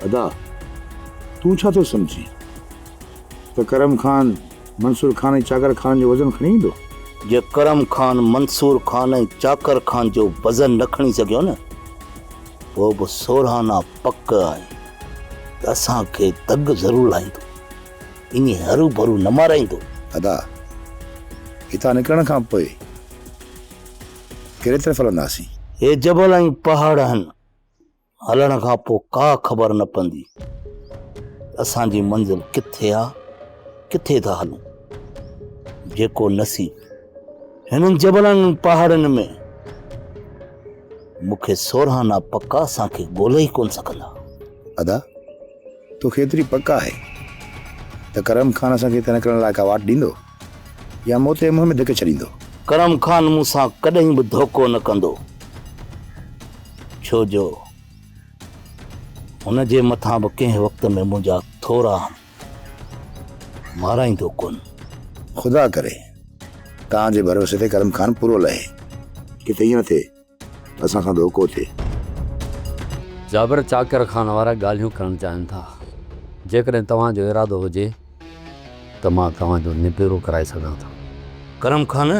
ادا، تون ڇا ٿو سمجهين ته ڪرم خان، منصور خان ۽ چاڪر خان جو وزن کڻي ايندو؟ جي ڪرم خان، منصور خان ۽ چاڪر خان جو وزن نه کڻي سگهيو نه، پوء به سورهانا پڪ آهي ته اسان کي دڳ ضرور لائيندو. ائين هروڀرو نه مارائيندو. ادا، هتان نڪرڻ کان پوء ڪهڙي طرف هلنداسين؟ هي جبل ۽ پهاڙ آهن. هلڻ کان پوء ڪا خبر نه پوندي ته اسان جي منزل ڪٿي آ، ڪٿي ٿا هلون. جيڪو نصيب هنن جبلن ۽ پهاڙن ۾ مون کي سورهانا پڪا اسان کي ڳولي ئي ڪونه سگهندا. ادا، توکي ايتري پڪ آهي ته ڪرم خان اسان کي هتان نڪرڻ لاء ڪا واٽ ڏيندو يا موت جي منهن ۾ ڌڪي ڇڏيندو؟ ڪرم خان مون سان ڪڏهن به ڌوڪو نه ڪندو، ڇو جو هن جي مٿان به ڪنهن وقت ۾ منهنجا ٿورا آهن، مارائيندو ڪونه. خدا ڪري توهان جي ڀروسي تي ڪرم خان پورو لهي، ڪٿي ائين نه ٿئي اسان سان ڌوڪو ٿئي. جابر چاڪر خان وارا ڳالهيون ڪرڻ چاهين ٿا. جيڪڏهن توهان جو ارادو هجي ته مان توهان جو نبيرو ڪرائي سگهان ٿو. ڪرم خان،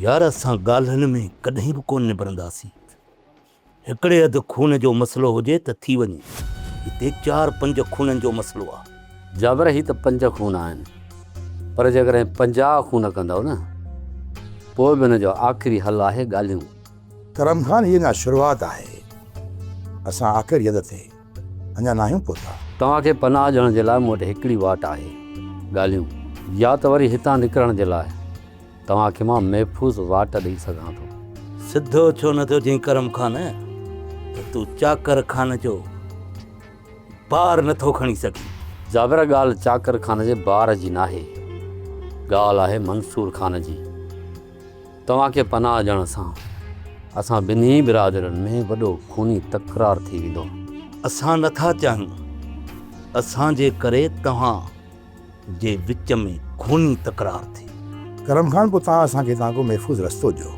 يار اسان ڳالهين ۾ ڪڏهن به ڪونه نبرنداسين. هڪڙي اڌ خون جو مسئلو هجي ته ٿي وڃي، هتي چار پنج خونن جو مسئلو آ. جابر هي ته پنج خون آهن، پر جيڪڏهن 50 خون ڪندؤ نه، پوء به ان جو آخري حل آهي ڳالهيون. ڪرم خان هي اڃا شروعات آهي، اسان آخري حد تي اڃا ناهيون پهتا. توهان کي پناهه ڏيڻ جي لاء مون وٽ هڪڙي واٽ آهي، ڳالهيون. يا ته وري هتان نڪرڻ جي لاء توهان کي مان محفوظ واٽ ڏئي سگهان ٿو. سڌو ڇو نه ٿيو چئين ڪرم خان ته تون چاڪر خان جو بار نه ٿو کڻي سگهين. جابر ڳالهه چاڪر خان جي بار جي ناهي، ڳالهه آهي منصور خان جي. توهان کي پناهه ڏيڻ سان اسان ٻنهي برادرين ۾ وڏو خوني تڪرار ٿي ويندو. اسان نه ٿا چاهيون اسان جي ڪري توهان جي وچ ۾ خوني تڪرار ٿئي. ڪرم خان پوء توهان اسان کي هتان ڪو محفوظ رستو ڏيو.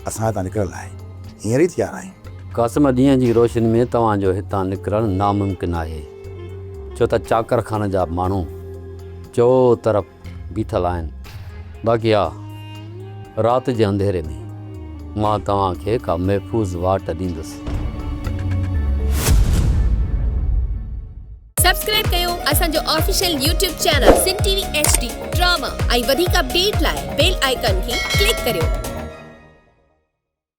اسان هتان نڪرڻ لاء هينئر ئي تيار آهيون. قاسم ڏينهن جي روشني ۾ توهان جو هتان نڪرڻ ناممڪن آهي، ڇو ته چاڪر خان جا ماڻهو چؤ طرف بيٺل آهن. باقي ها، رات جي انڌيري ۾ مان توهان کي ڪا محفوظ واٽ ڏيندس. سبسڪرائب ڪيو اسان جو official YouTube channel Sindh T V H D drama ۽ وڌيڪ اپڊيٽ لاء بيل آئيڪان کي ڪلڪ ڪريو.